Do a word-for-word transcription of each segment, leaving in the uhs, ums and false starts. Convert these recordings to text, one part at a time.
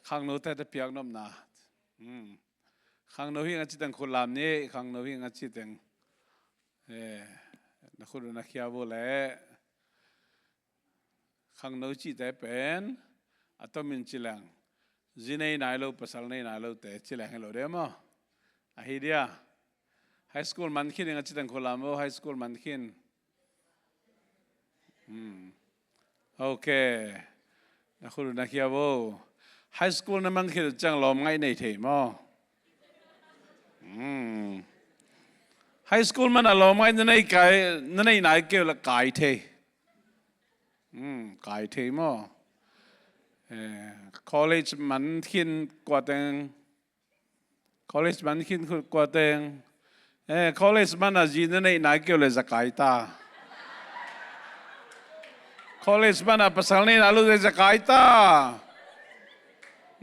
Khangno te te piak nopna. Hmm. Khangno hi nga ci teng khut lam ni, khangno hi nga ci teng. Eh, na khut na khia bo le. Khangno ci te pen, a tomin ci leng. Zi nei nai lo, pasal nei nai lo te ci leng hi lo de maw. Ahi dia. High school man khin nga ci teng khut lam bo, high school man khin. Hmm. Ok. Na khut na khia bo. High school na man khin ciang lawm ngaih nei thei maw. Hmm. High school man a lawm ngaih na nei kai, na nei nai keu la kai thei. Hmm, kai thei maw. Eh, college man khin kua teng. College man khin kua teng. Eh, college man a zi na nei nai keu le za kai ta. College man a pasal nei nai lo le za kai ta.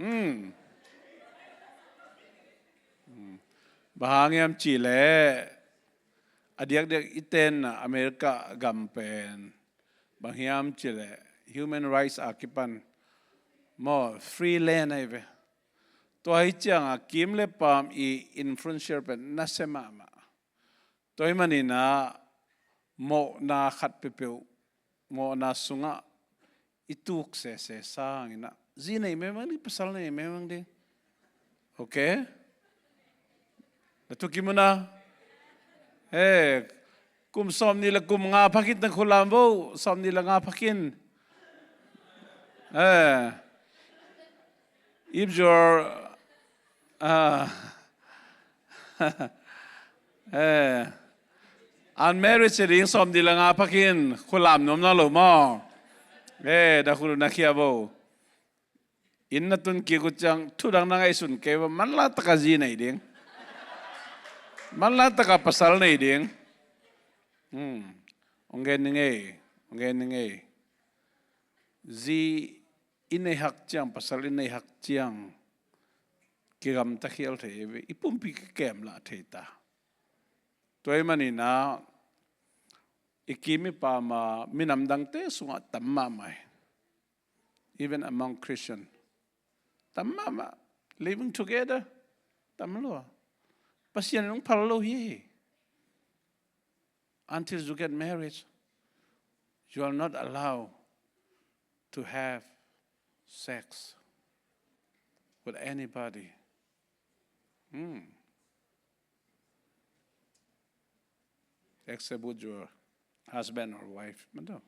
Hmm. Hmm. Bang hang hiam ci le, a diakdiak i ten America gam pen. Bang hiam ci le, human rights a kipan. Maw, free land ahi ve. Tua hi ciang a kim le pam i influential pen nasia mahmah. Tua hi manin a mawhna khat peuhpeuh, mawhna sungah i tuk sese sangin a zi nei mengmeng ding, pasal nei mengmeng ding. Ok? Na thukim un a. Eh, kum sawm nih le kum nga pha khin teng khut lam bo, sawm nih le nga pha khin. Eh, if you're, ah, eh, unmarried si ding sawm nih le nga pha khin, khut lam nuam na lo maw. Eh, na khut na khia bo. Inn na tun kik uh ciang, thu dang na ngaihsun kei uh, manlang taka zi nei ding. Manlang taka pasal nei ding. Hmm. Ong gen ni ngei, ong gen ni ngei. Zi i nei hak ciang, pasal i nei hak ciang, kigamta khial thei, i pumpi kikem lah thei ta. Tua hi manin a, i kim i pam a, minam dangte sungah tam mahmah hi. Even among Christian. Tam mahmah. Living together. Tam lua. Pasian in hong phal lo hi. Until you get married, you are not allowed to have sex with anybody. Hmm. Except with your husband or wife. Maw.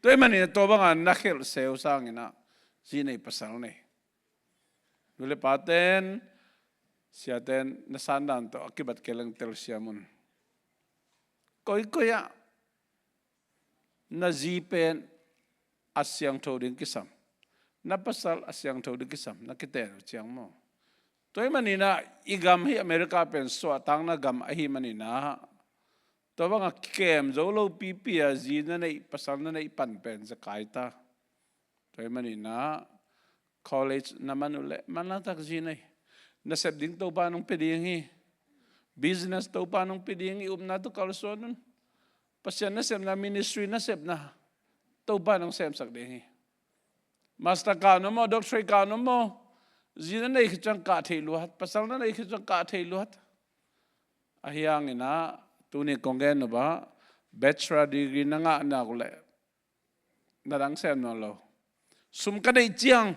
Tua hi manin tua banga na khelh seu sangin a, zi nei pasal nei. Nu le paten, siaten, na sandan tawh a kibat kei leng telsiam un. Koikoi ah na zi pen a siangtho ding kisam, na pasal a siangtho ding kisam, na kiten uh ciang maw. Tua hi manin a, i gam hi America pen suahtakna gam ahi manin a, tua banga kikem zo lo pipi a zi na neih, pasal na neih pan pen za kai ta. Tua hi manin a, college na man uh leh, manlang tak zi nei. Nasep ding Topa in hong pia ding hi. Business Topa in hong pia ding hi, upna tawh kalsuan un. Pasian nasepna, ministry nasepna, Topa in hong semsak ding hi. Master kah na om maw, doctorate kah na om maw. Zi na neih khit ciang kah theih luat, pasal na neih khit ciang kah theih luat. Ahi hangin a, tuni kong gen uh bang, bachelor degree na ngah nak uh leh, na dang sem nawn lo. Sum ka neih ciang,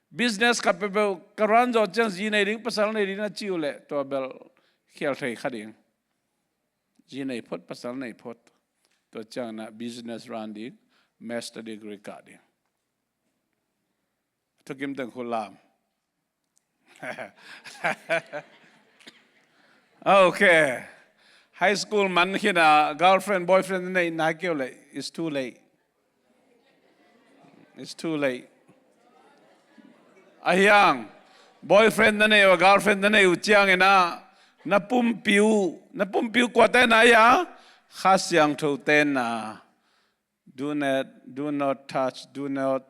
business ka peuhpeuh ka run zawh ciang zi nei ding, pasal nei ding na ci uh leh, tua bel khial thei kha ding. Zi nei phot, pasal nei phot. Tua ciangin a business run ding, master degree kah ding. Thukim teng khut lam. Ok. High school man khin a girlfriend, boyfriend na neih nai kei uh leh, it's too late. It's too late. Ahi hang, boyfriend na neih uh, girlfriend na neih uh ciangin a, na pumpi uh, na pumpi uh kua tenna ahi a, Kha Siangtho tenna. Do not, do not touch, do not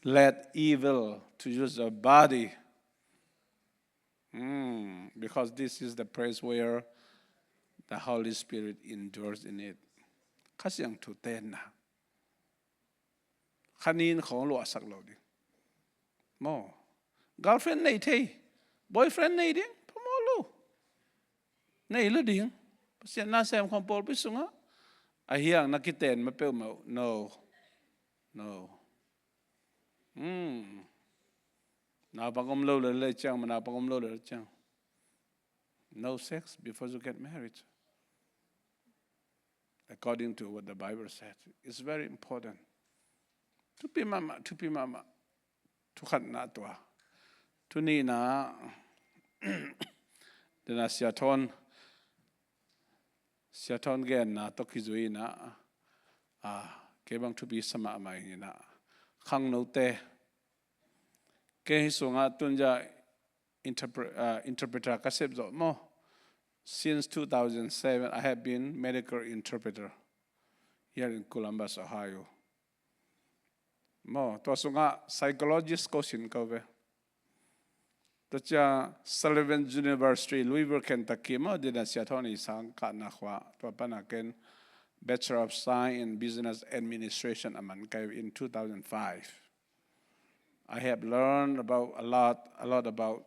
let evil to use your body. Hmm, because this is the place where the Holy Spirit endures in it. Kha Siangtho tenna. Kha nin khong luahsak lo ding. Maw, girlfriend nei thei, boyfriend nei ding, phamawh lo. Nei lo ding. Pasian nasem khawng pawlpi sungah a hiang na kiten ma peuhmah uh. No. No. Hmm. Naupang om lo le le ciang, ma naupang om lo le le ciang. No sex before you get married. According to what the Bible said, it's very important. Thupi mahmah, thupi mahmah. Thukhatna tua. Thu nihna, dena Sia Thawn, Sia Thawn genna tawh kizui inah, ah, kei bang thupi sa mahmah inah, khangnote. Kei hih sungah tunja interpre-, ah, interpreter ka sep zawh maw. Since two thousand seven, I have been medical interpreter here in Columbus, Ohio. Maw, tua sungah psychologist ko sin ko ve. Tua ciang Sullivan University, Louisville, Kentucky maw, dena Sia Thawn i sang kahna khua. Tua pana ken Bachelor of Science in Business Administration a man kai in two thousand five. I have learned about a lot, a lot about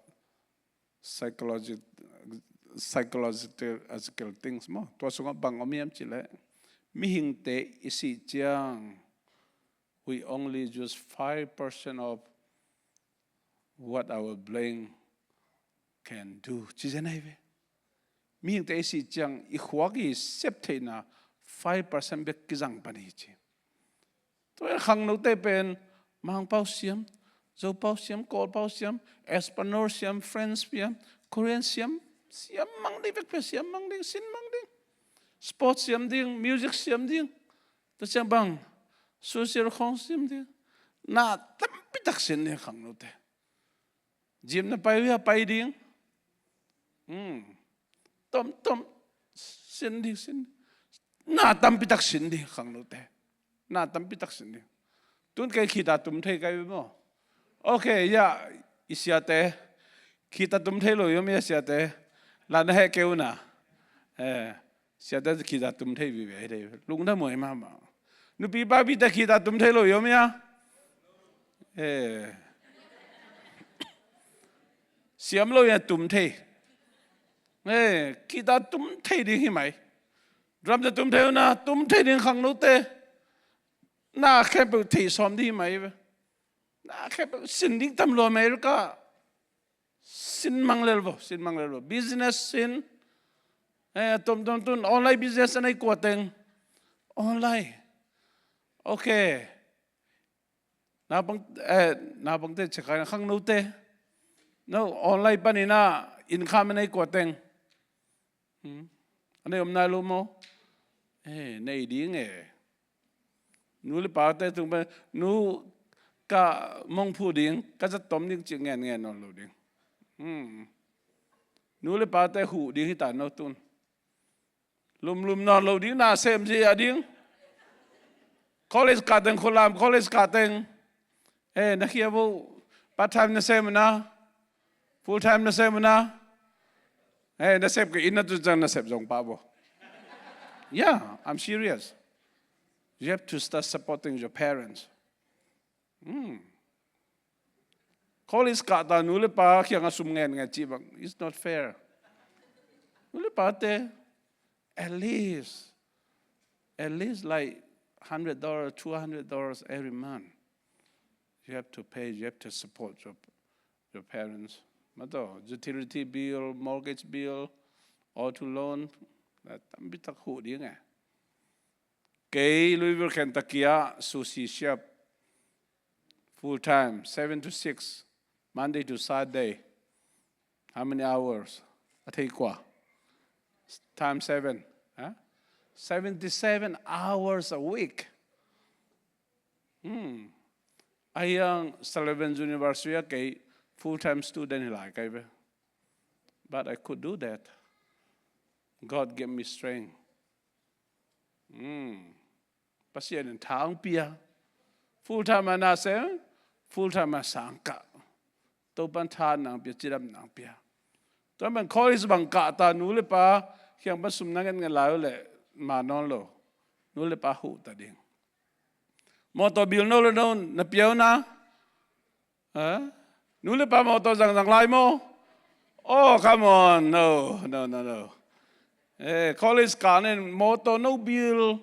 psychology, psychological things maw. Tua sungah bang om hiam cih leh, mihingte i sih ciang, we only use five percent of what our brain can do. Ci zen ahi ve. Mihingte i sih ciang i khuak i sep theihna five percent bek kizang pan hi ci. Tua khangnote pen Mangpau siam, Zopau siam, Kawlpau siam, Espanol siam, French siam, Korean siam, siam mang ding, vekpi siam mang ding, sin mang ding. Sport siam ding, music siam ding. Tua ciang bang, social khawng siam ding. Na tampi tak sin ding khangnote. Gym na pai uh hia, pai ding. Hmm. Tom, tom, sin ding, sin ding. Na tampi tak sin ding khangnote. Na tampi tak sin ding. Tun kei khita tum thei kai maw. Ok, ya, i siate. Khita tum thei lo i om hia siate. La na heh kei un a. Eh, siate khita tum thei vive hi thei. Lungdam huai mahmah. Nupi papite khita tum thei lo i om hia. Eh. Siam lo hia, tum thei. Eh, khita tum thei ding hi mai. Drum te tum thei un a, tum thei ding khangnote. Na khempeuh thei sawm ding hi mai ve. Na khempeuh sin ding tam lo America. Sin mang lel vo, sin mang lel vo. Business sin. Eh, tom, tom, tom, online business a nei kua teng. Online. Ok. Naupang, eh, naupangte ciah kha khangnote. No, online panin a income a nei kua teng. Hmm. A nei om nai lo maw. Eh, nei ding e. Nu le pate tung pen, nu ka mong phu ding, ka zat tom ding cih ngen ngen nawn lo ding. Hmm. Nu le pate huh ding hi ta no tun. Lumlum nawn lo ding, na sem zia ding. College kah teng khulam, college kah teng. Eh, na khia vo, part time na sem na. Full time na sem na. Eh, na sep kei in na tu ciang na sep zong pah vo. Yeah, I'm serious. You have to start supporting your parents. Hmm. College kah ta nu le pa kiangah sum ngen ngen cih bang, it's not fair. Nu le pate, at least, at least like hundred dollars, two hundred dollars every month. You have to pay, you have to support your, your parents. Mah tawh, utility bill, mortgage bill, auto loan, na tampi tak huh ding e. Kei Louisville, Kentucky ah sushi shop, full time, seven to six, Monday to Saturday. How many hours? A thei kua? Times seven. Huh? Seventy-seven hours a week. Hmm. A hiang Sullivan University ah kei full time student hi lai kai ve. But I could do that. God gave me strength. Hmm. Pasian in tha hong pia. Full time a na sem, full time a sang kah. Topan tha nang pia, cidam nang pia. Tua man college bang kah ta nu le pa kiang pan sum na ngen ngen lai uh leh ma nawn lo. Nu le pa huh ta ding. Mawtaw bill no le no na pia uh na. Ha? Nu le pa mawtaw zangzang lai maw? Oh, come on. No, no, no, no. Eh, college kah nen mawtaw no bill,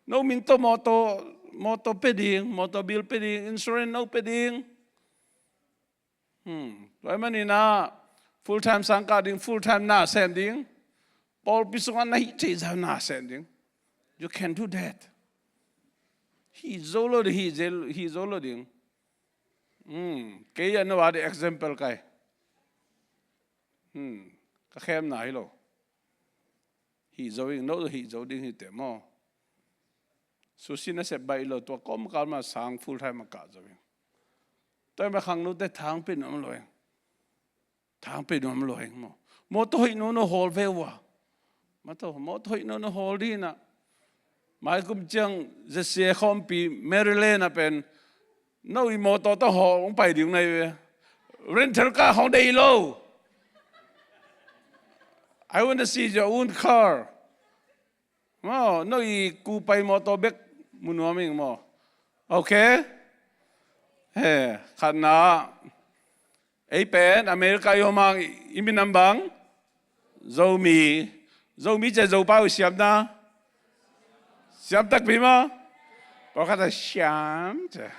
no min tawh mawtaw, mawtaw pia ding, mawtaw bill pia ding, insurance no pia ding. Hmm. Tua ahih manin ah full time sang kah ding, full time na sem ding. Pawlpi sungah na hih theih zah na sem ding. You can do that. Hih zo lo ding, hih zo, hih zo lo ding. Hmm. Kei a no a ding example kai. Hmm. Ka khemna hi lo. Hih zo ding, no hih zo ding hi te maw. Sushi na sep baih lo, tua kawmkal ma sang full time a kah zo ding. Tua ma khangnote thang pia nuam lo ing. Thang pia nuam lo ing maw. Mawtaw hoih no no hawl ve ua. Mawtaw, mawtaw hoih no no hawl ding na. Mai kum ciang Z C A khawmpi Maryland a pen no i mawtaw tawh hawl hong pai ding na hi ve. Rental car hong deih lo. I want to see your own car. Maw, no i kupai mawtaw bek mu nuam ing maw. Okay? He, khatna. Ei pen America i om hang i minam bang? Zomi. Zomi ci a Zopau i siamna? Siam takpi maw? Pawlkhat a siam ci a.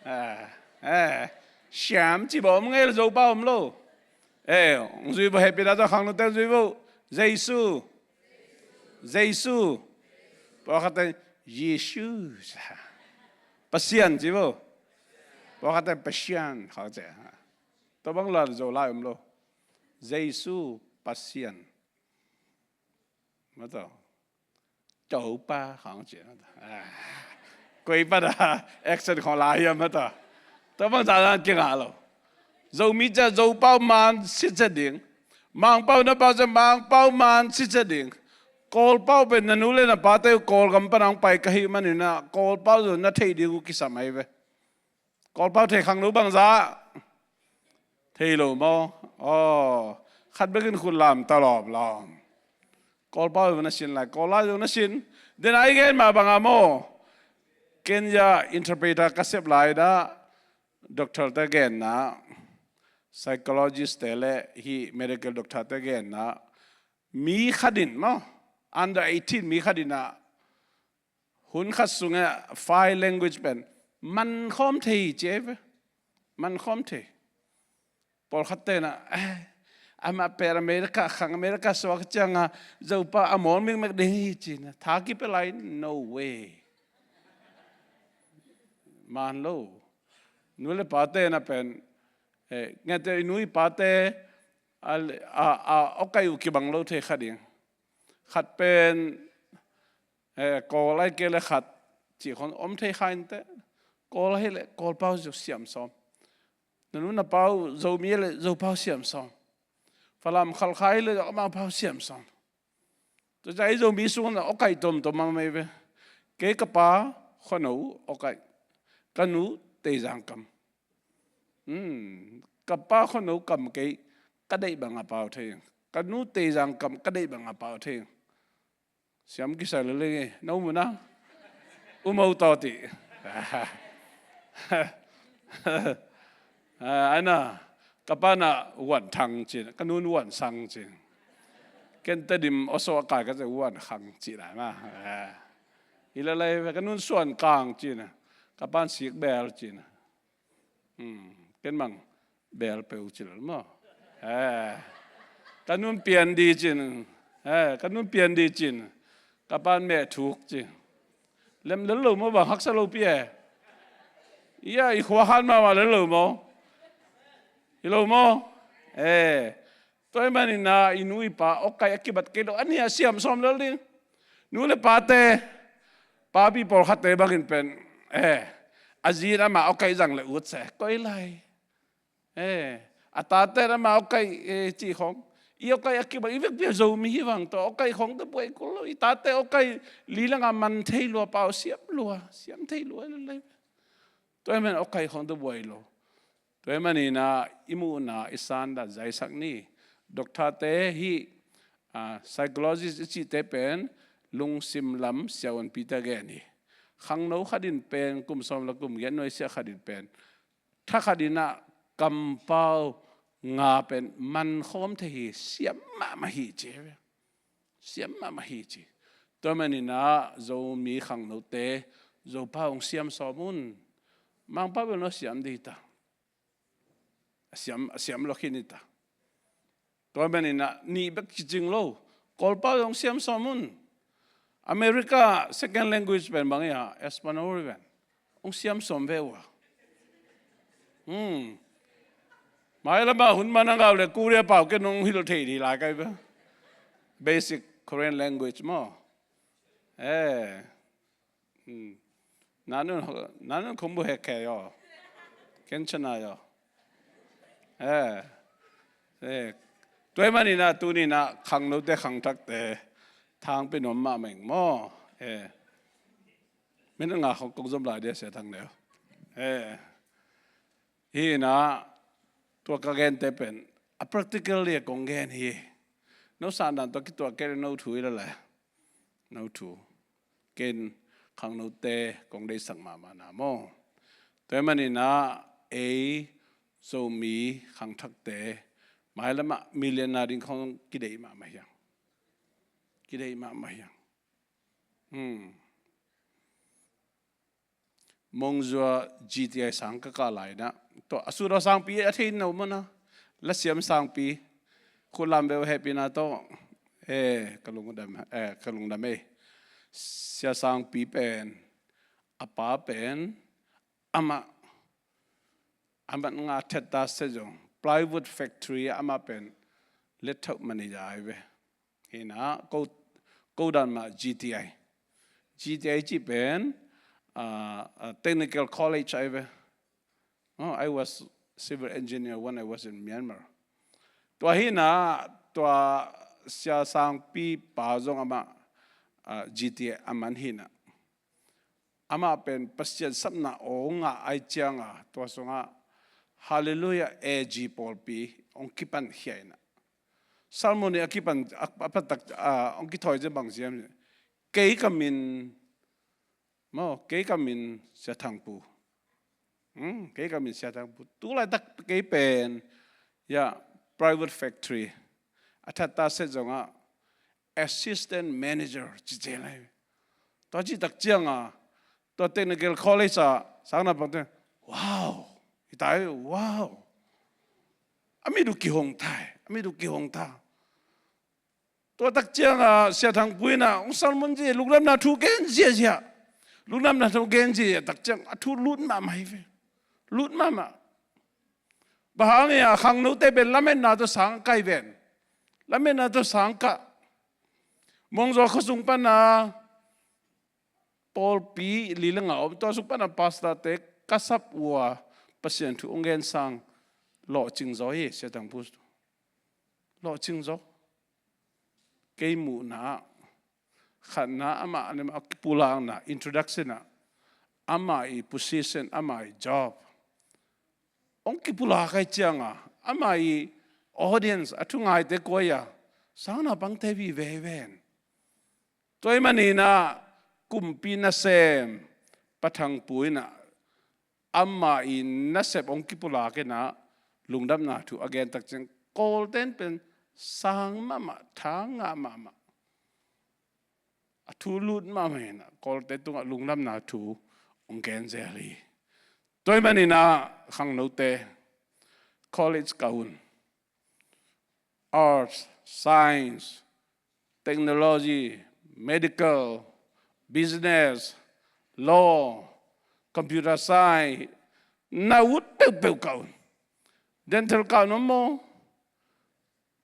Eh, eh. Siam ci bawh om ngei lo, Zopau om lo. Eh, hong zui bawh, hehpihna tawh khangnote hong zui bawh. Jesu. Jesu. Pawlkhat a Jesu. Pasian ci bawh. Pawlkhat a Pasian khang ci a. Tua bang la Zolai om lo. Jesu, Pasian. Mawtaw. Topa khang ci a. Ah. Koi pan a accent khong lai hiam mawtaw. Tua bang zahzah kingah lo. Zomi ci a Zopau man sit zet ding. Mangpau na pau ci a Mangpau man sit zet ding. Kawlpau pen na nu le na pate uh Kawlgam pan a hong pai ka hih manin ah Kawlpau zong na theih ding uh kisam ahi ve. Kawlpau thei khangno bangzah? Thei lo maw? Aw, khat bekin khut lam ta lawmlawm. Kawlpau zong na sin lai, Kawl lai zong na sin. Den a i gen mah bangah maw? Ken zah interpreter ka sep lai dah, doctor te genna, psychologist te le hih medical doctor te genna, mi khat in maw, under eighteen mi khat in ah, hun khat sungah five language pen man khawm thei ci ei ve. Man khawm thei. Pawlkhat te na, eh, amah pen America, khang America suak ciangah Zopau a mawl mikmek ding hi ci na. Tha kipia lai, no way. Man lo. Nu le pate na pen, eh, ngete i nu i pate a, a, a, awkaih uh kibang lo thei kha ding. Khat pen, eh, Kawl ai kei le khat cih khong om thei kha inteh. Kawl ai le Kawlpau siam sawm. Na nu na pau Zomi le Zopau siam sawm. Falam Khalkha ai le amau pau siam sawm. Tua ciang ei Zomi sungah awkaih tomtom mang mei ve. Kei ka pa Khuano awkaih. Ka nu Teizang kam. Hmm, ka pa Khuano kam kei ka deih bangah pau thei. Ka nu Teizang kam ka deih bangah pau thei. Siam kisa lele nge, no mu na. Umo tawh ti. Ah, aina, ka pa na Wan Thang cin, ka nun Wan Sang cin. Ken Tedim Oso a kai ka ci Wan Khang cin lai ma. Ah. Hi lalai ka nun Suan Kang cin, ka pan Sik Bel cin. Hmm, ken mang bel peu ci lel maw. Eh, ka nun Pian Di cin. Eh, ka nun Pian Di cin. Ka pan Meh Thuk cin. Lem lel lo maw bang haksa lo pi e. Ia i khua khan mahmah lel lo maw. Hi lo maw. Eh, tua ahih manin ah i nu i pa awkaih a kibat kei lo, a nih a siam sawm lel ding. Nu le pate, papi pawlkhatte bangin pen, eh, a zi in amah awkaih zang le ut se koi lai. Eh, a tate in amah awkaih, eh, cih khong. I awkaih a kibat, i vekpi a Zomi hi vang tawh awkaih khong te buai kul lo. I tate awkaih li langa man thei lua, pau siam lua, siam thei lua lel lai. Tua ahih manin awkaih khong te buai lo. Tua ahih manin ah i muhna i sandan zaisak ni. Doctor te hih, ah, psychologist i cihte pen lungsim lam siavuanpite gen hi. Khangno khat in pen kum sawm le kum giat nuaisiah khat in pen tha khat in ah kampau nga pen mankhawm thei hi, siam mahmah hi ci ve. Siam mahmah hi ci. Tua maninah Zomi khangnote Zopau hong siam sawm un. Mangpau bel no siam dita. A siam, a siam lo khin ita. Tua maninah nih bek kicing lo. Kawlpau hong siam sawm un. America second language pen bang ia, Espanol pen hong siam sawm ve uh a. Hmm. Mai lama hun man a ngau le Korea pau ken hong hilh thei dih lai kai ve. Basic Korean language maw. Eh. Hmm. Nanun, nanun khumbu hek khe yo. Ken chana yo. Eh. Eh. Tua maninah tuninah khangnote khangthakte thangpi nuam mahmah ing maw. Eh. Min nga khong kong zom lai dia sia thang neu. Eh. Hinah tua ka gente pen a practical dia kong gen hi. No sandan tua kituak kei no thu hi la le. No thu. Ken khangnote kong deisak mahmah na maw. Tua maninah ei Zomi khangthakte mai lamah million na ding khong kideih mahmah hiang. Kideih mahmah hiang. Hmm. Mongzua G T I sang ka kah lai na. Tua a sut a sangpi a thei no mana. La siam sangpi. Khulam beu hehpina tawh. Eh, ka lungdam, eh, ka lungdam ei. Sia sangpi pen. A pa pen. Amah. Amah nga thetta se zong. Plywood factory amah pen. Let thauh manager ai ve. Hinah ko, ko dan mah G T I. G T I ci pen, ah, ah, technical college ai ve. Oh, I was civil engineer when I was in Myanmar. Tua hinah, tua sia sangpi pa zong amah, ah, G T I a man hinah. Amah pen Pasian sapna aw ngah ai cianga tua sungah Hallelujah A G pawlpi hong kipan khia inah. Salmon i a kipan a, a patak a hong kithawi cia bang siam. Kei ka min maw, kei ka min Sia Thangpu. Hmm, kei ka min Sia Thangpu. Tulaitak kei pen ya private factory a thatta set zongah assistant manager ci cia lai. Tua citak cianga tua technical college ah sang naupangte, wow, hi tai, wow. A mit uh kihong tai, a mit uh kihong ta. Tua tak cianga Sia Thangpu inah hong salmon zia, lungdamna thu gen ziazia. Lungdamna thu gen zia tak ciang a thu lut mahmah hi ve. Lut mahmah. Bang hang ia khangnote pen lametna tawh sang kai ven. Lametna tawh sang kah. Mongzaw khuasung pana pawlpi li le nga om, tua sung pana pastorte ka sap ua Pasian thu hong gen sang lawhcing zaw hi, Sia Thangpu. Lawhcing zaw. Kei muhna ah khatna amah a kipulakna introduction ah amah i position, amah i job hong kipulak ai cianga amah i audience a thu ngaite kuai a sang naupangte vive ven. Tua ahih maninah kumpi nasem Pa Thangpu inah amah i nasep hong kipulak inah lungdamna thu a gen tak ciang Kawlten pen sang mahmah, thang ngah mahmah. A thu lut mahmah inah Kawlte tungah lungdamna thu hong gen zel hi. Tua ahih maninah khangnote college kah un. Arts, science, technology, medical, business, law, computer science, na ut peuhpeuh kah un. Dental kah un maw?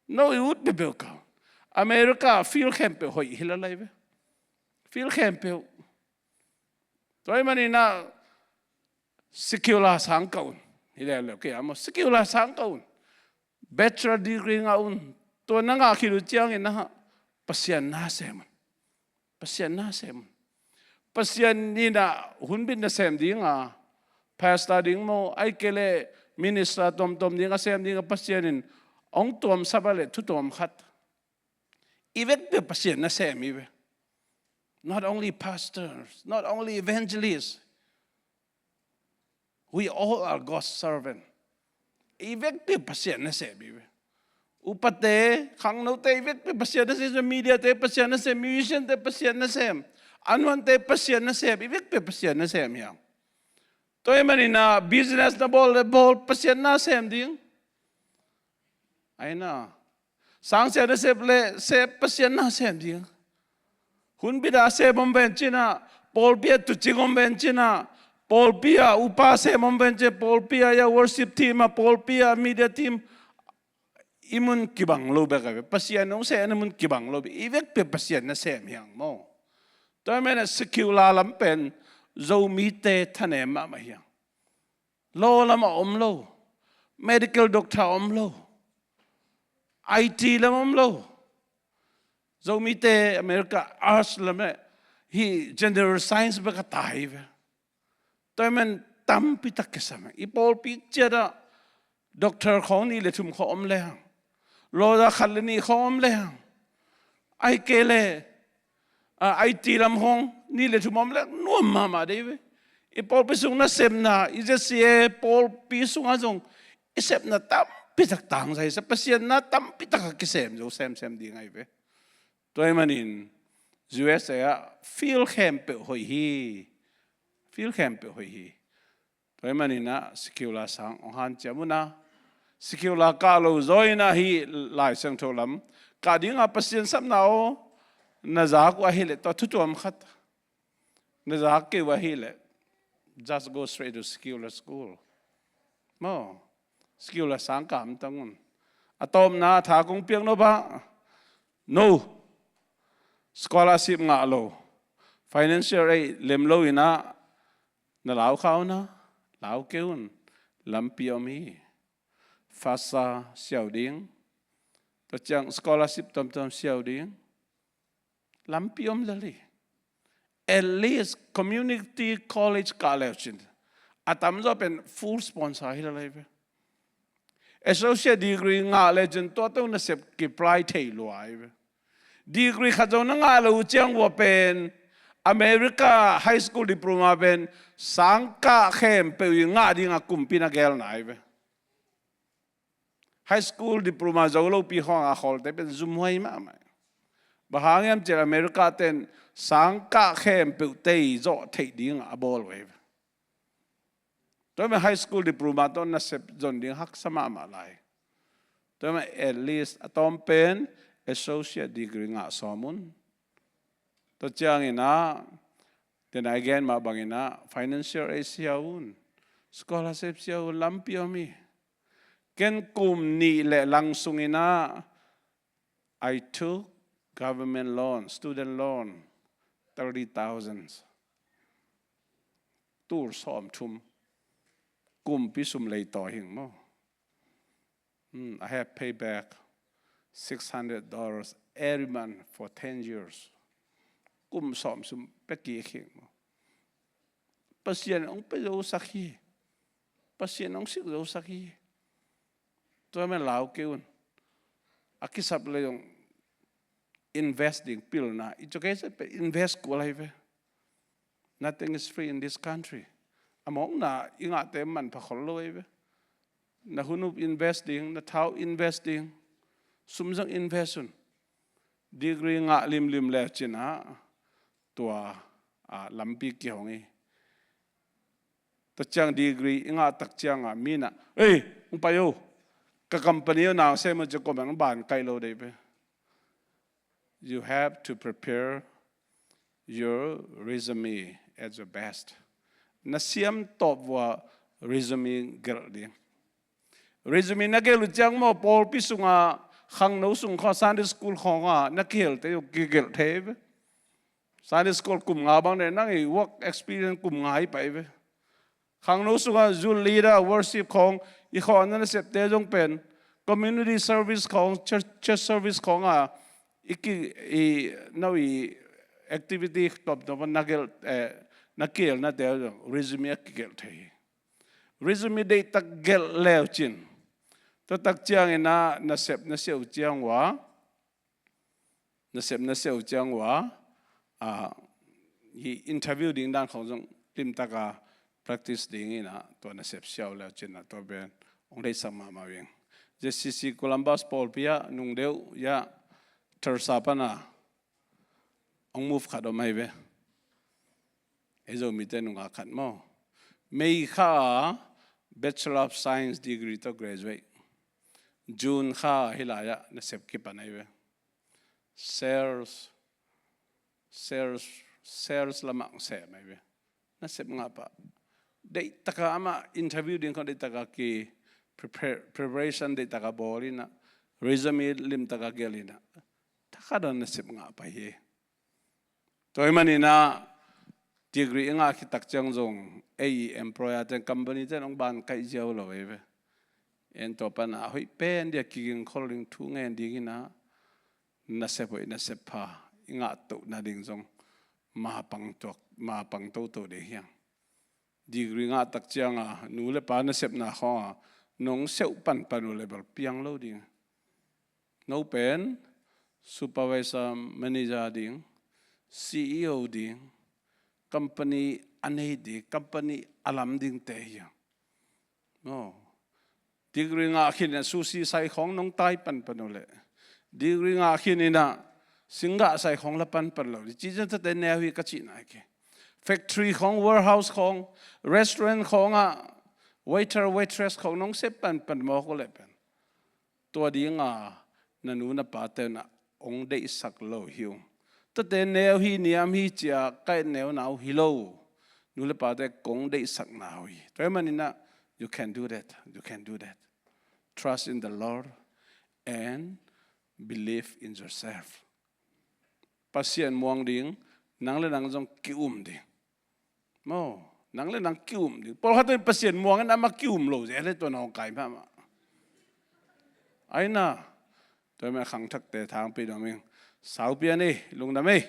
Na ut peuhpeuh kah un. America field khempeuh hoih hi la lai ve. Field khempeuh. Tua ahih maninah secular sang kah un. Hi leuleu kei a maw, secular sang kah un. Bachelor degree ngah un. Tua na ngah khit uh ciangin na Pasian na sem un. Pasian na sem un. Pasian inah hunbit na sem dinga, pastor ding maw, ai kei le minister tuamtuam dinga sem dinga Pasian in hong tuamsap a le thu tuam khat. I vekpi Pasian na sem i ve. Not only pastors, not only evangelists. We all are God's servant. I vekpi Pasian nasem hi ve. Upate, khangnote i vekpi Pasian nasem, mediate Pasian nasem, musiciante Pasian nasem, anuante Pasian nasem, i vekpi Pasian nasem hi hang. Tua ahih manin ah business na bawl le bawl Pasian nasem ding. Ahi na. Sangsia nasep le sep Pasian nasem ding. Hun bida sem om ven cin ah, pawlpi ah tuucing om ven cin ah, pawlpi ah upa sem om ven cin, pawlpi ah worship team ah, pawlpi ah media team, i mun kibang lo bek a ve. Pasian hong sem na mun kibang lo bek. I vekpi Pasian nasem hi hang maw. Tua ahih manin ah secular lam pen Zomite thanem mahmah hi hang. Law lam ah om lo. Medical doctor om lo. I T lam om lo. Zomite America arts lam eh, hih general science bek a tai ve. Tua ahih manin tampi tak kisam. I pawlpi ciat ah doctor khawng nih le thum khawng om le hang. Lawyer khat le nih khawng om le hang. Ahih kei leh, ah, I T lam khawng nih le thum om le hang, nuam mahmah dei ve. I pawlpi sung nasepna, i Z C A pawlpi sungah zong i sepna tampi tak tangzai sa, Pasian na tampi tak a kisem zo semsem ding ahi ve. Tua ahih manin U S A ah field khempeuh hoih hi. Field khempeuh hoih hi. Tua ahih manin ah secular sang hong hanciam un ah, secular kah lo zaw in ah hih Lai Siangtho lam kah ding ah Pasian sapna aw na zak uh ahih leh, tua thu tuam khat, na zak kei uh ahih leh, just go straight to secular school. Maw, secular sang kah hamtang un. A tawpna tha kong piak nop ah, no, scholarship ngah lo, financial aid lem lo in ah, na lau kha un ah, lau kei un, lampi om hi. FAFSA siau ding, tua ciang scholarship tuamtuam siau ding, lampi om lel hi. At least community college kah leu cin, a tamzaw pen full sponsor hi lel hi ve. Associate degree ngah le cin tua tawh nasep kiapply thei lua hi ve. Degree khat zong na ngah lo uh ciang uh a pen America high school diploma pen sang kah khempeuh i ngah ding a kumpi na gelna hi ve. High school diploma zo lopi khawng a khawlte pen zumhuai mahmah. Bang hang hiam cih leh America ten sang kah khempeuh tei zawh theih ding a bawl uh hi ve. Tua ahih manin high school diploma tawh nasep zon ding haksa mahmah lai. Tua ahih manin at least a tawm pen associate degree ngah sawm un. Tua ciangin ah, then again, mah bangin ah financial aid siau un, scholarship siau un, lampi om hi. Ken kum nih le lang sungin ah, I took government loan, student loan, thirty thousand. Tul sawm thum. Kumpi sum lei taw hing maw. Hmm, I have paid back six hundred dollars every month for ten years. Kum sawm sum pia kik hing maw. Pasian hong pia zo sak hi. Pasian hong sik zo sak hi. Tua ahih manin lau kei un. A kisap le zong invest ding pilna. I cawk kei se pe invest kul hi ve. Nothing is free in this country. A mawkna i ngahte manpha khol lo hi ve. Na hun uh invest ding, na tha uh invest ding. Sum zong invest un. Degree ngah limlim le cin ah, tua, ah, lampi kihong hi. Tua ciang degree i ngah tak ciang ah mi in ah, "Ei, hong pai o, ka company uh na sem o," ci-a kua mah in ban kaih lo dei ve. You have to prepare your resume at your best. Na siam tawp uh a resume gelh ding. Resume na gelh uh ciang maw, pawlpi sungah, khangno sung khawng, Sunday school khawng ah na kihelte uh kigelh thei ve. Sunday school kum nga bang le nang i work experience kum nga hi pai ve. Khangno sungah youth leader, worship khawng, i khawng na nasepte zong pen community service khawng, church, church service khawng ah i ki, i, no i activity tawmtawm na gelh, eh, na kigelhnate zong resume ah kigelh thei hi. Resume deihtak gelh leu cin, tua tak ciangin ah nasep na siau ciang uh a, nasep na siau ciang uh a, ah, hih interview ding dan khawng zong limtak a practice ding in ah, tua nasep siau leu cin ah tua pen Hong deihsak mahmah uh ing. J C C Columbus pawlpi ah nungdeuh ya Tulsa pana hong move khat om ahi ve. Ei Zomite nungak khat maw. May kha a Bachelor of Science degree tawh graduate. June kha a hih lai-ah nasep kipan ahi ve. Sales, sales, sales lamah hong sem ahi ve. Nasep ngah pah. Deihtaka amah interview ding khong deihtaka ki prepare, preparation deihtaka bawl inah, resume limtaka gelh inah, takada nasep ngah pah hi. Tua ahih maninah degree i ngah khit tak ciang zong ei employer ten, company ten hong ban kaih ziau lo ahi ve. En tua pana hoih pen dia kigingkhol ding, thu ngen ding inah nasep hoih nasep pha i ngah toh nading zong mapang tuak, mapang toto ding hi hang. Degree ngah tak cianga nu le pa nasepna khawnga nong seuh panpan uh le bel piang lo ding. No pen supervisor, manager ding, C E O ding, company a nei ding, company a lam dingte hi hang. No. Degree ngah khin inah sushi sai khawng nong tai panpan uh leh, degree ngah khin inah singgah sai khawng la panpan lo ding. Cih ciang tate neu hi ka cihna hi kei. Factory khawng, warehouse khawng, restaurant khawngah waiter, waitress khawng nong sep panpan mawk uh leh pen, tua dinga na nu na pate unah hong deihsak lo hi ung. Tate neu hi, niam hi cia kaih neuna uh hi lo. Nu le pate kong deihsakna uh hi. Tua ahih maninah you can do that. You can do that. Trust in the Lord and believe in yourself. Pasian muang ding, nang le nang zong ki-um ding. Maw, nang le nang ki-um ding. Pawlkhat in Pasian muang in amah ki-um lo zel hi, tua nawngkai mahmah. Aina, tua mah khangthakte thangpi dong ing. Saupi a ni, lungdam ei.